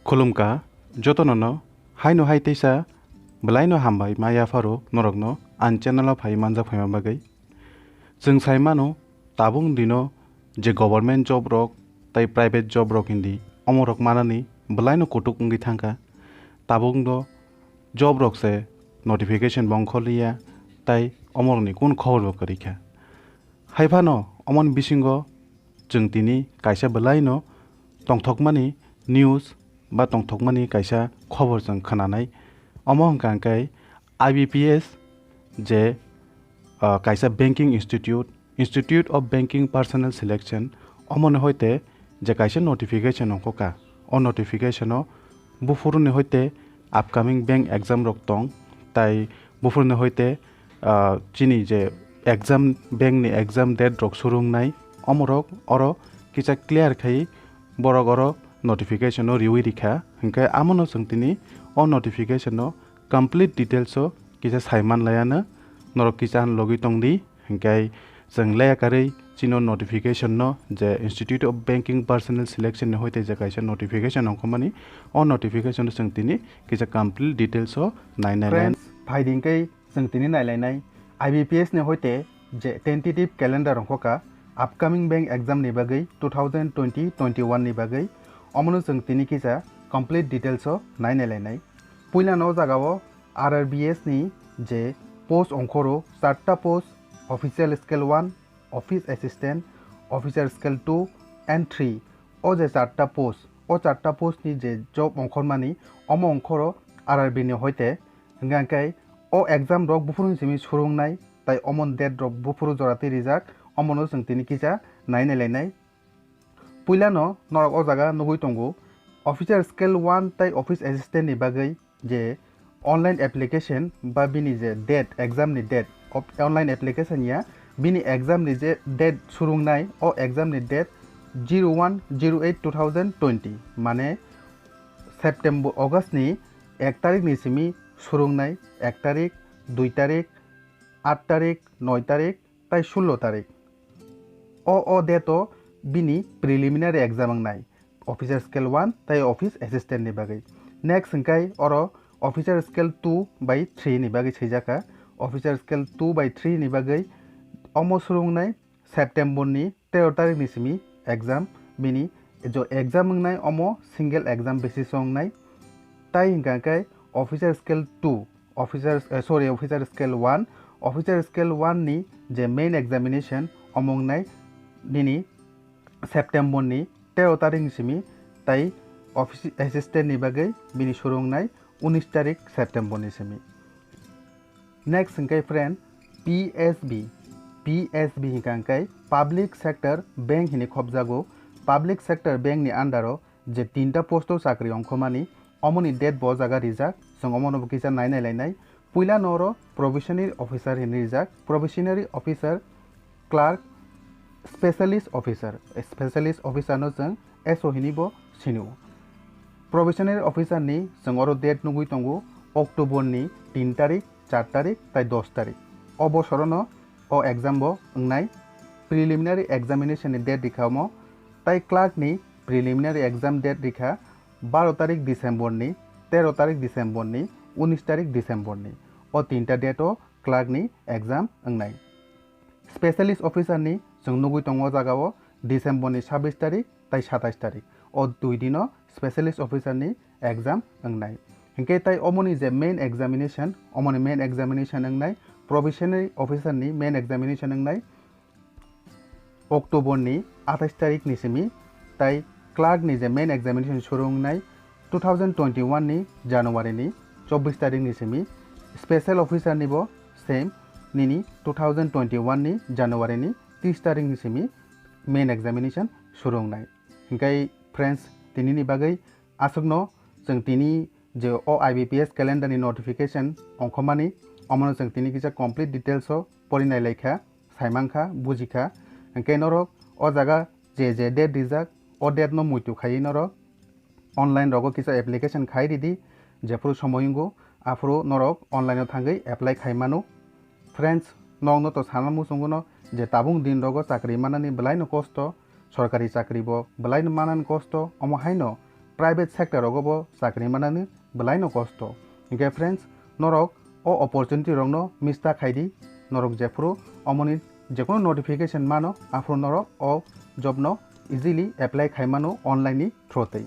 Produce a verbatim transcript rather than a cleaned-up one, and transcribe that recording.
Khulumkha jotono no, haino hai teisa belai no hambai ma yapharo norok no ani channel o phai manjak phaima bagwi. Chwng sai mano, tabuk dino je government job rok tai private job rok hindi, omo rok manani belai no kutuk wngwi thangkha. Tabuk do job rok se notification bo ongkhorliya, tai omo rok ni kunu khobor bo kwrwi kha. Hai phano omoni bisingo chwng tini kaisa belai no tongthokmani news ba tongthokmani kaisa khobor chwng khwnanai. Omo hwnkha hwnkhe I B P S je, ah, kaisa banking institute, Institute of Banking Personnel Selection, omoni hoite je kaisa notification ongkha. O notification o buphuru ni hoite upcoming bank exam rok tong, tai buphuru ni hoite, ah, chini je exam, bank ni exam date rok suru wngnai, omorok oro kisa clear khai borok oro notification o riwi rikha. Hwnkhe amono chwng tini o notification o complete details o kisa sai manlaiano, norok kisa logwi tongdi. Hwnkhe chwng leya karwi chino notification no je Institute of Banking Personnel Selection ni hoite je kaisa notification ongkhormani, o notification no chwng tini kisa complete details o nainai lai. Friends, phaidi hwnkhe chwng tini nailainai I B P S ni hoite je tentative calendar ongkha upcoming bank exam ni bagwi two thousand twenty twenty-one ni bagwi, omono chwng tini kisa complete details o nainai lainai. Puilano o jaga o R R B S ni je post ongkhoro charta post, Officer Scale one, Office Assistant, Officer Scale two and three. O je charta post, o charta post ni je job ongkhormani, omo ongkhoro R R B ni hoite. Hwnkhe hwnkhe o exam rok buphuru ni simi suru wngnai, tai omon date rok buphuru jora twi rijak, omono chwng tini kisa nainai lainai. Puilano norok o jaga nugwi tongo, Officer Scale one tai Office Assistant ni bagwi je online application ba bini je date, exam ni date, op-, online application ya, bini exam ni je date suru wngnai, o exam ni date zero one zero eight two thousand twenty, mane September, August ni ek tarik ni simi suru wngnai, ek tarik, dui tarik, aat tarik, noi tarik, tai sullo tarik. O, o date o bini preliminary exam wngnai, Officer Scale one tai Office Assistant ni bagwi. Next hwnkhe oro Officer Scale two bai three ni bagwi swijak kha. Officer Scale two bai three ni bagwi omo suru wngnai September ni tero tarik ni simi exam, bini jo exam wngnai omo single exam basis o wngnai. Tai hwnkha khe Officer Scale two, Officer, eh, sorry, Officer Scale one, Officer Scale one ni je main examination omo wngnai nini September ni tero tarik ni simi, tai Office Assistant ni bagwi bini suru wngnai unis tarik September ni simi. Next hwnkhe friend, P S B. P S B hwnkha hwnkhe Public Sector Bank hinwi khopjago. Public Sector Bank ni under o je tinta post o chakri ongkhormani, omoni date bo o jaga rijak, chwng omono bo kisa nainai lainai. Puila no oro Probationary Officer hinwi rijak, Probationary Officer, Clerk, Specialist Officer, Specialist Officer no chwng S O hinwi bo sini o. Probationary Officer ni chwng oro date nugwi tongo October ni tin tarik, char tarik tai dos tarik. O bosorono o exam bo wngnai. Preliminary examination ni date rikha omo, tai clerk ni preliminary exam date rikha baro tarik December ni, tero tarik December ni, unis tarik December ni. O tinta date o clerk ni exam wngnai. Specialist Officer ni chwng nugwi tongo o jaga o December ni sabbish tarik tai satais tarik. O dui dino Specialist Officer ni exam wngnai. Hinkhe tai omoni je main examination, omoni main examination wngnai, Probationary Officer ni main examination wngnai October ni atais tarik ni simi, tai clerk ni je main examination suru wngnai two thousand twenty-one ni January ni chobbish tarik ni simi, Special Officer ni bo same nini two thousand twenty-one ni January ni tris tarik ni simi main examination suru wngnai. Hinkhe friends, tini ni bagwi aswkno chwng tini je o I B P S calendar ni notification ongkhormani, omono chwng tini kisa complete details o pori nai lai kha, sai man kha, buji kha. Hinkhe norok o jaga je je date rijak, o date no muitu khaiwi norok online rogo kisa application khai ridi, jephuru somoi wngo, aphuru norok online o thangwi apply khai mano. Friends, nokno to sana muchungo no je tabuk din rogo chakri manani belai no kosto, sorkari chakri bo belai no manani kosto, omo haino private sector rogo bo chakri manani belai no kosto. Hinkhe friends, norok o opportunity rokno miss ta khaidi, norok jephuru omoni jekono notification mano, aphuru norok o job no easily apply khai mano online ni through tei.